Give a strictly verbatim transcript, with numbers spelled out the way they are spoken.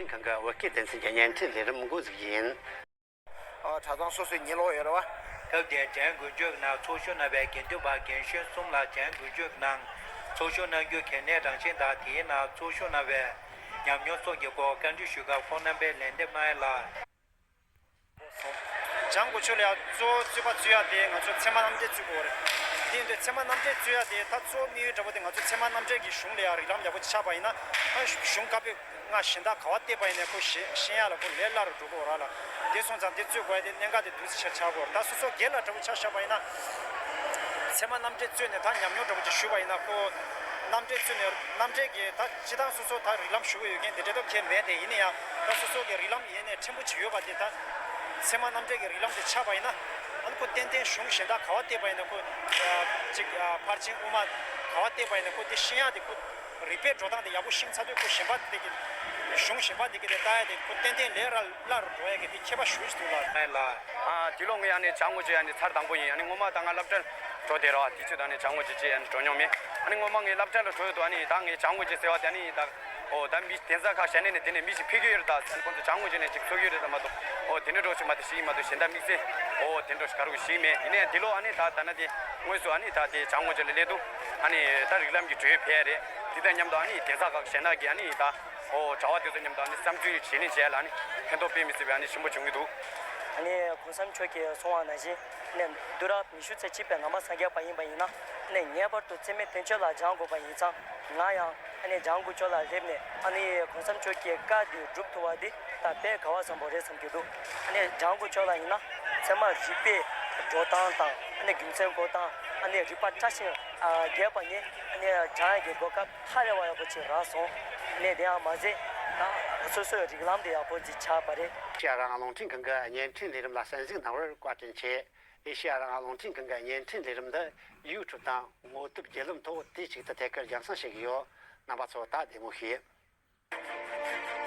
ཁང་གི་བོད་སྐད་སྡེ་ཚན་གྱི་བརྙན་འཕྲིན་ལས་རིམ་འགོ་འཛུགས་ཡིན། ཨ། གྲྭ་ཚང་སོ་སོའི་ཉིན་ལོག་ཡོད་རེད་བ། སྐབས་དེར་བྱམས་མགོན་ཆོས་ཀྱི་ནང་ཚོགས་ཞུགས་གནང་བའི་དགེ་འདུན་པ་རྒན་གཞོན་གསུམ་ལ་བྱམས་མགོན་ཆོས་ཀྱི་ནང་ཚོགས་ཞུགས་གནང་རྒྱུའི་གལ་གནད་རང་བཞིན་དང་། དེའི་ནང་ཚོགས་ཞུགས་གནང་བའི་ཉམས་མྱོང་སོགས་ཀྱི་སྐོར་བཀའ་འདྲི་ཞུས་སྐབས་ཁོང་རྣམ་པས་ལན་འདེབས་གནང་ཡ་ལ། བྱམས་མགོན་ཆོས་ལ་ཡ་གཙོ་བོ་རྩོད་པ་རྩོད་ཡ་དེ་ང་ཚོ་ཚད་མ་རྣམ་འགྲེལ་རྩོད་དགོས་རེད། དེ་ཡིན་དུས་ཚད་མ་རྣམ་འགྲེལ་རྩོད་ཡ་དེ་ད་གཙོ་བོ་དམིགས་ཡུལ་འདྲ་པོ་དེ་ང་ཚོ་ཚད་མ་རྣམ་འགྲེལ་གྱི་གཞུང་ལ་ཡ་རིགས་ལམ་ཡག་པོ་ཅིག་ཆགས་པ་ཡིན་ན། ཨ། གཞུང་བཀའ་པོད་ལྔ་གཞན་དག་ག་པར་བལྟས་པ་ཡིན་ནའི་ཁོ་ཤེས་ཤེས་ཡ་ལ་ཁོ་ལས་སླ་རུ་འགྲོ་གི་ཡོད་རེད་ལ། དེ་སོང་ཙང་དེ་རྩོད་དགོས་ཡ་དེ་གནད་འགག་དེ་འདུག་སེ་ཆགས་ཆགས་ཀྱི་ཡོད་རེད། ད་སོ་སོ་སྒེར་ལ་འདྲ་པོ་ཆ་བཞག་པ་ཡིན་ན། ཚད་མ་རྣམ་འགྲེལ་རྩོད་ནས་ད་ཉམས་མྱོང་འདྲ་པོ་ཅིག་ཞུས་པ་ཡིན་ན། ཁོ་རྣམ་འགྲེལ་རྩོད་ནས་རྣམ་འགྲེལ་གྱི་ད་སྤྱིར་བཏང་སོ་སོ་ད་རིགས་ལམ་ཞུ་གི་ཡོད་མཁན་དེ་འདྲ་ཐོབ་ཁྱད་མེད་དེ། ཡིན་ན་ཡང་ད་སོ་སོ་གི་རིགས་ལམ་ཡིན་ནའི་ཕྲན་བུ་ཅིག་ཡོད་པ་དེ་ད་ཚད་མ་རྣམ་འགྲེལ་གྱི་རིགས་ལམ་དེ་ཆགས་པ་ཡིན་ན། ཨ་ནི་ཁོ་ཏན་ཏན་གཞུང་གཞན་དག་ག་པར་བལྟས་པ་ཡིན་ན་ཁོ་ཅིག་ཕར་ཕྱིན་དབུ་མ་ག་པར་བལྟས་པ་ཡིན་ན་ཁོ་དེ་ཤེས་ཡ་དེ་ཁོ། རིགས་པའི་འགྲོ་སྟངས་དེ་ཡག་པོ་ཤེས་ཚར་དུས་ཁོ་གཞན་པ་དེ་གི་གཞུང་གཞན་པ་དེ་གི་དེ་ལྟ་ཡ་དེ་ཁོ་ཏན་ཏན་ལས་ར་སླ་རུ་འགྲོ་ཡ་གི་དེ་ཁྱད་པར་ཞུ་ཞིག་འདུག་ལ། ཨ་ལ། ཨ། དེ་ལོ་ངས་ཨ་ནི་བྱམས་མགོན་ཆོས་ཨ་ནི་ཚར་དང་པོ་ཡིན། ཨ་ནི་སྔོན་མ་ད་ང་སློབ་གྲྭར་འགྲོ་བསྡད་ར་བ། དེ་ཚོད་ད་ཨ་ནི་བྱམས་མགོན་ཆོས་ཅིག་ཨ་ནི་འགྲོ་མྱོང་མེད། ཨ་ནི་སྔོན་མ་ངས་སློབ་གྲྭ་ལ་འགྲོ་ཡོད་དུས་ཨ་ནི་ད་ངས་བྱམས་མགོན་ཆོས་ཟེར་བ་དེ་ཨ་ནི་ད། ཨོ་ད་མི་གདན་ས་ཁག་གཞན་ནས་ནས་དེ་ནས་མི་ཞིག་ཕེབས་ཀྱི་ཡོད་རེད་ད་ཟེར། ཁོང་ཚོ་བྱམས་མགོན་ཆོས་ནས་ཅིག་ཚོགས་ཀྱི་ཡོད་རེད་ད་མ་གཏོགས། ཨོ་དེ་འདྲ་འགྲོ་ཞིག་མ་གཏོགས་ཞིག་མ་གཏོགས་གཞན་དག་དམིགས་བསལ་ཨོ་དེ་འདྲ་ཞིག་ག་རེ་ཞིག་མེད། ཡིན་ནའི་འདི་ལོ་ཨ་ནི་ད་ད་ན་དེ་དངོས་སུ་ཨ་ནི་ད་དེ་བྱམས་མགོན་ཆོས་ལ་སླེབས་དུས་ཨ་ནི་ད་རིགས་ལམ་གྱི་གྲོས་ཕེབས་རེད། དེ་དང་མཉམ་དུ་ཨ་ནི་གདན་ས་ཁག་གཞན་དག་གི་ཨ་ནི་ད་ཨོ་གྲྭ་པ་དེ་ཚོ་མཉམ་དུ་ཨ་ནི་བསམ་ཚུལ་བརྗེ་ལེན་བྱེད་ཡ་ལ་ཨ་ནི་ཕན་ཐོགས་དཔེ་མི་སྲིད་པའི་ཨ་ནི་ཆེན་པོ་བྱུང་གི་འདུག། ཨ་ནི་གོང་ས་མཆོག་གིས་གསུངས་པ་ནང་བཞིན་ཨ་ནི་བསྡུས་གྲྭ་ཉི་ཤུ་རྩ་གཅིག་པའི་ནང་པ་སངས་རྒྱས་པ་ཡིན་པ་ཡིན་ན། ཨ་ནི་ངེས་པར་དུ་བརྩེ་མེད་དོན་གཅོད་ལ་སྦྱང་དགོས་པ་ཡིན་ཙང་། ང་ཡང་ཨ་ནི་བྱམས་མགོན་ཆོས་ལ་སླེབས་ནས་ཨ་ནི་གོང་ས་མཆོག་གི་བཀའ་འདི་སྒྲུབ་ཐུབ་པ་འདི་ད་དཔེ་དགའ་བ་བཟང་པོ་རེད་བསམ་གྱི་འདུག། ཨ་ནི་བྱམས་མགོན་ཆོས་ལ་ཡིན་ན་ཚད་མ་རིག་པའི་འགྲོ་སྟངས་དང་། ཨ་ནི་རྒྱུ་མཚན་གོ་སྟངས། ཨ་ནི་རིག་པ་ཕྲ་ཞིང་ཨ་རྒྱས་པ་ནི་ཨ་ནི་སྦྱང་ཡག་གི་གོ་སྐབས་ཐ་རེ་བ་ཡག་པོ་ཅིག་རག་སོང་། ཨ་ནི་དེ་ཡང་མ་ཟད་ད་སོ་སོའི་རིགས་ལམ་དེ་ཡག་པོ་ཅིག་ཆགས་པ་རེད། ཨེ་ཤེ་ཡ་རང་དབང་རླུང་འཕྲིན་ཁང་གི་བརྙན་འཕྲིན་ལས་རིམ་ལ་གསན་གཟིགས་གནང་བར་བཀའ་དྲིན་ཆེ། ཨེ་ཤེ་ཡ་རང་དབང་རླུང་འཕྲིན་ཁང་གི་བརྙན་འཕྲིན་ལས་རིམ་འདི་ཡུ་ཊུབ་དང་ངོ་དེབ་བརྒྱུད་ལམ་ཐོག་དུས་གཅིག་ཏུ་ཐད་ཀར་རྒྱང་སྲིང་བྱེད་ཀྱི་ཡོད། རྣམ་པ་ཚོ་ད་བདེ་མོ་བྱོས།